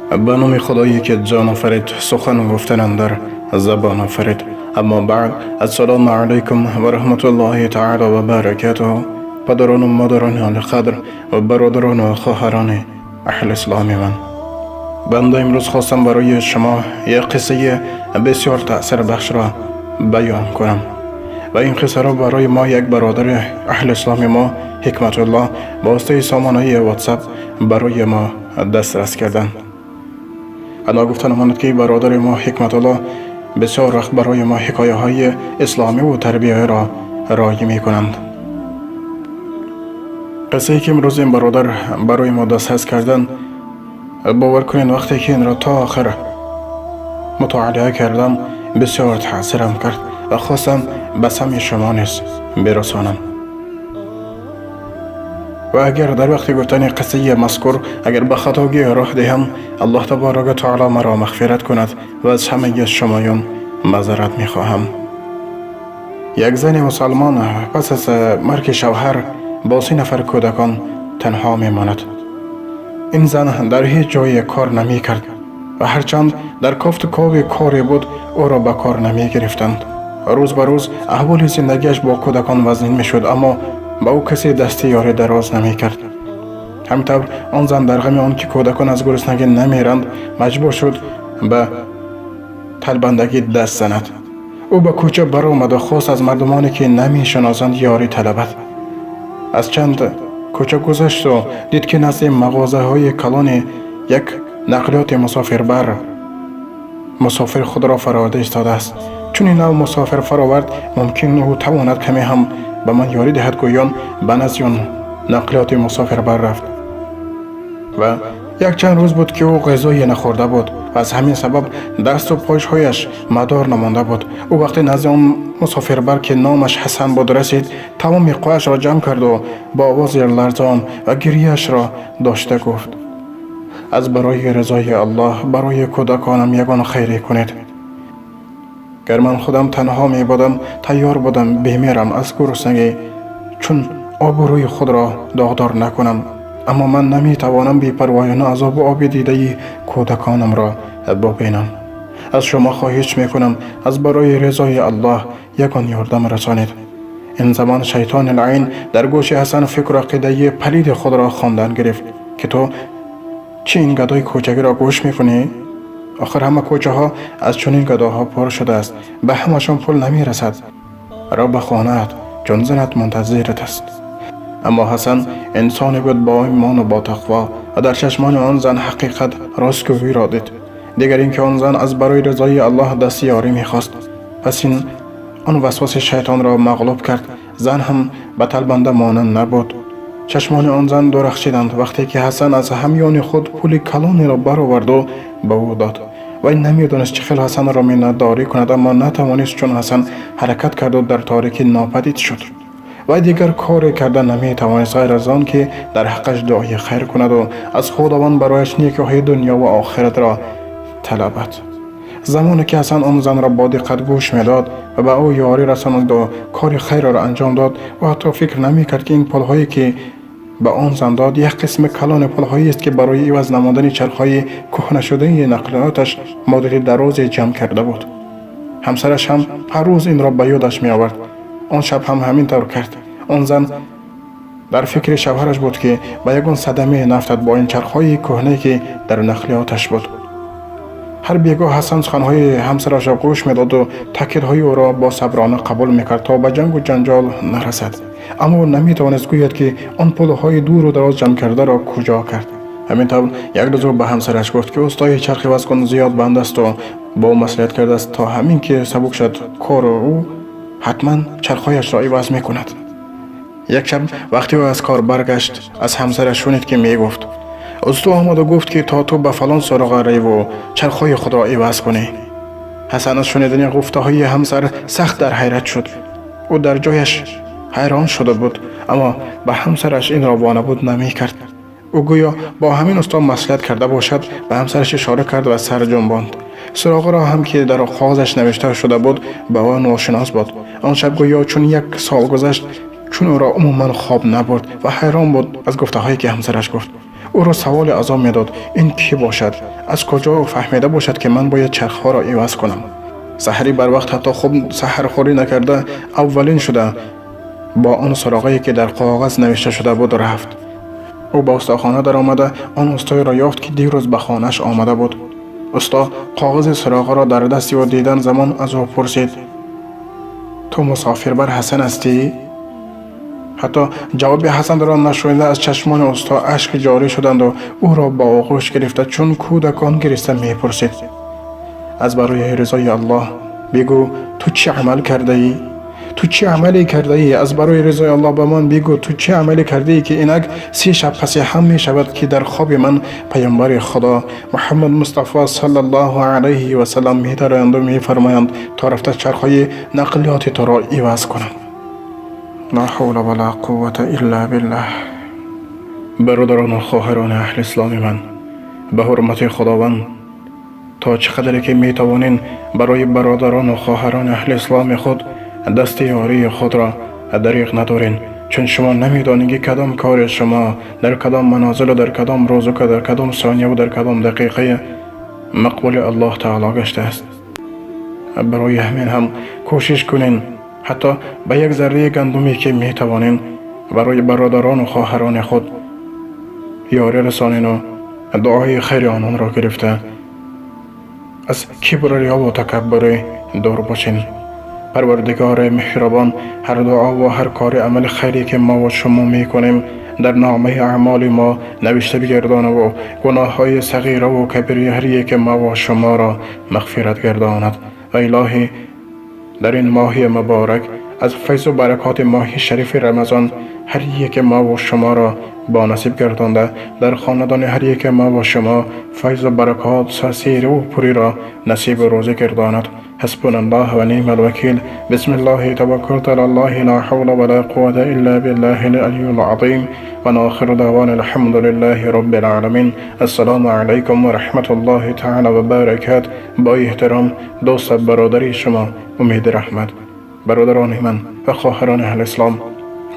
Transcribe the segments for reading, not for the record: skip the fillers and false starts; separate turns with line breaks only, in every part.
به نام خدایی که جان آفرید، سخن گفتن اندر زبان آفرید. اما بعد، السلام علیکم و رحمت الله تعالی و برکاته. پدران و مادران عالیقدر و برادران و خواهران اهل اسلام من، بنده امروز خواستم برای شما یک قصه بسیار تأثیر بخش را بیان کنم و این قصه را برای ما یک برادر اهل اسلام ما حکمت الله با واسطه سامانه واتساپ برای ما دسترس کردند. انا گفتن امانت که برادر ما حکمت الله بسیار وقت برای ما حکایه های اسلامی و تربیه را رای می کنند. قصه که امروز این برادر برای ما دسترس کردن، باور کنین وقتی که این را تا آخر مطالعه کردم بسیار تاثیرم کرد و خواستم به سمع شما نیز برسانم. و اگر در وقت گفتن قصه مذکور اگر به خطاگی راه دهم، الله تبارک و تعالی مرا مغفرت کند و از همه شمایان معذرت میخواهم. یک زن مسلمان پس از مرگ شوهر با 3 نفر کودکان تنها میماند. این زن در هیچ جای کار نمی کرد و هرچند در کافت کاو کاری بود او را به کار نمی گرفتند. روز به روز احوال زندگیش با کودکان وزنین می شد، اما با او کسی دستی یاری دراز نمی کرد. همینطور آن زن در غم آن که کودکان از گرسنگی نمیرند مجبور شد به تلبندگی دست زند. او به کوچه برآمد و خواست از مردمانی که نمی شناسند یاری طلبد. از چند کوچه گذشت و دید که نزد مغازه های کلان یک نقلیات مسافربر مسافر خود را فراورده ایستاده است. چون این نوع مسافر فراورد ممکن او تواند کمی هم به من یاری دهد، گویان به نزد آن نقلیات مسافربر رفت و یک چند روز بود که او غذای نخورده بود و از همین سبب دست و پایش‌هایش مدار نمانده بود. او وقتی نزد آن مسافربر که نامش حسن بود رسید، تمام قوه‌اش را جمع کرد و با آواز لرزان و گریه‌اش را داشته گفت: از برای رضای الله برای کودکانم یگان خیری کنید. گر من خودم تنها می بودم تیار بودم بمیرم از گرسنگی، چون آبروی خود را داغدار نکنم، اما من نمی توانم بی پروایانه عذاب آب دیده کودکانم را ببینم. از شما خواهش می کنم از برای رضای الله یگان یاردم رسانید. این زمان شیطان لعین در گوش حسن فکر و عقیده پلید خود را خواندن گرفت که تو چی این گدای کوچکی را گوش میکنی؟ آخر همه کوچه ها از چنین گداها پر شده است، به همشان پول نمی رسد. را به خانه‌ات، چون زنت منتظرت است. اما حسن انسانی بود با ایمان و با تقوا و در چشمان آن زن حقیقت راستگویی را دید. دیگر اینکه آن زن از برای رضای الله دست یاری میخواست. پس این آن وسواس شیطان را مغلوب کرد. زن هم به تلبنده مانند نبود. چشمان آن زن درخشیدند وقتی که حسن از همیان خود پول کلانی را برآورد و به او داد. وی نمیدانست چه خیل حسن را منتداری کند، اما نتوانست، چون حسن حرکت کرد و در تاریکی ناپدید شد. و دیگر کاری کرده نمیتوانست غیر از آن که در حقش دعای خیر کند و از خداوند برایش نیکی‌های دنیا و آخرت را طلبد. زمانی که حسن آن زن را با دقت گوش میداد و به او یاری رساند و کار خیر را انجام داد و حتی فکر نمیکرد که این پولهایی که به آن زن داد یک قسم کلان پولهایی است که برای عوض نمودن چرخهای کهنه شده نقلیاتش مدت درازی جمع کرده بود. همسرش هم هر روز این را به یادش می آورد. آن شب هم همین طور کرد. آن زن در فکر شوهرش بود که به یگان صدمه نفتد با این چرخهای کهنه که در نقلیاتش بود. هر بیگاه حسن سخنهای همسرش را گوش میداد و تاکیدهای او را با صبرانه قبول میکرد تا به جنگ و جنجال نرسد. اما او نمیتوانست گوید که آن پولهای دور و دراز جمع کرده را کجا کرد. همینطور یک روز او به همسرش گفت که استای چرخ عوض کن زیاد بند است و با او مصلحت کرده است تا همین که سبک شد کار او حتما چرخهایش را عوض میکند. یک شب وقتی او از کار برگشت از همسرش شنید که میگفت: استو آمد و گفت که تا تو به فلان سراغ روی و چرخهای خود را عوض کنی. حسن از شنیدن گفته های همسر سخت در حیرت شد. او در جایش حیران شده بود، اما به همسرش این را وانمود نمی کرد. او گویا با همین استا مصلحت کرده باشد به همسرش اشاره کرد و سر جنباند. سراغ را هم که در کاغذش نوشته شده بود به او ناشناس بود. آن شب گویا چون یک سال گذشت، чун ӯро умуман хоб набурд ва ҳайрон буд аз гуфтаҳое ки ҳамсараш гуфт. Ӯро саволи азоб медод: ин кӣ бошад? Аз куҷо фаҳмида бошад ки ман бояд чархҳоро иваз кунам? Саҳарӣ барвақт ҳатто хуб саҳархӯрӣ накарда аввалин шуда бо он суроғае ки дар коғаз навишта шуда буд рафт. Ӯ ба устохона даромада он устоеро ёфт ки дирӯз ба хонааш омада буд. Усто коғази суроғаро дар дасти ӯ дидан замон аз ӯ пурсид: ту мусофирбар Ҳасан ҳастӣ? Ҳатто ҷавоби Ҳасанро нашунида аз чашмони усто ашк ҷорӣ шуданду ӯро ба оғӯш гирифта чун кӯдакон гириста мепурсид: аз барои ризои Аллоҳ бигӯ, ту чӣ амал кардаӣ? Ту чӣ амале кардаӣ? Аз барои ризои Аллоҳ ба ман бигӯ, ту чӣ амале кардаӣ ки инак 30 шаб паси ҳам мешавад ки дар хоби ман паёмбари Худо Муҳаммад Мустафо саллаллоҳу алайҳи васаллам медароянду мефармоянд то рафта чархҳои нақлиёти туро иваз кунам. Ла ҳавла вала қуввата илла биллаҳ. Бародарону хоҳарони аҳли исломи ман, ба ҳурмати Худованд то чӣ қадре ки метавонед барои бародарону хоҳарони аҳли исломи худ дасти ёрии худро дариғ надоред, чун шумо намедонед ки кадом кори шумо дар кадом манозилу дар кадом рӯзу дар кадом сонияву дар кадом дақиқаи мақбули Аллоҳ таоло гаштааст. Барои ҳамин ҳам кӯшиш кунед ҳатто ба як зарраи гандуме ки метавонед барои бародарону хоҳарони худ ёрӣ расонену дуои хайри ононро гирифта аз кибру риёву такаббуре дур бошед. Парвардигори меҳрубон ҳар дуо ва ҳар кори амали хайре ки мо ва шумо мекунем дар номаи аъмоли мо навишта бигардонаву гуноҳҳои сағираву кабири ҳар яке мо ва шуморо мағфират гардонад. Ва илоҳӣ дар ин моҳи муборак аз файзу баракоти моҳи шарифи Рамазон ҳар яке мо ва шуморо бо насиб гардонда дар хонадони ҳар яке мо ва шумо файзу баракот сарсериву пуриро насибу рӯзӣ гардонад. حسبنا الله ونعم الوكيل. بسم الله توكلت على الله لا حول ولا قوة إلا بالله العلي العظيم. ونآخر دعوانا الحمد لله رب العالمين. السلام عليكم ورحمة الله تعالى وبركاته. با احترام دوست برادری شما امید رحمت. برادران من و خواهران اهل اسلام،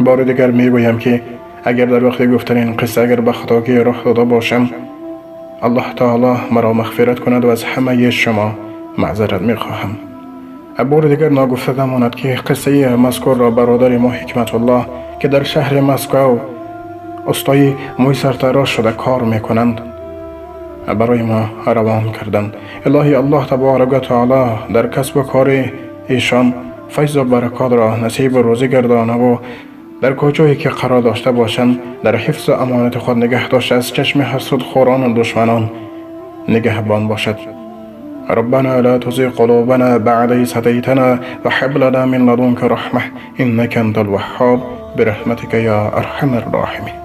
بار دیگر میگویم که اگر در وقت گفتن این قصه اگر به خطاگی رخ داده باشم، الله تعالی مرا مغفرت کند و از همه شما معذرت میخواهم. بار دیگر ناگفته نماند که قصه مذکور را برادر ما حکمت الله که در شهر مسکو استای موی سرتراش شده کار میکنند برای ما روان کردند. الهی الله تبارک و تعالی در کسب و کار ایشان فیض و برکات را نصیب و روزی گردانه و در کجایی که قرار داشته باشند در حفظ و امانت خود نگه داشته از چشم حسود خوران و دشمنان نگهبان باشد. ربنا لا تزغ قلوبنا بعد إذ هديتنا وهب لنا من لدنك رحمة إنك أنت الوهاب برحمتك يا أرحم الراحمين.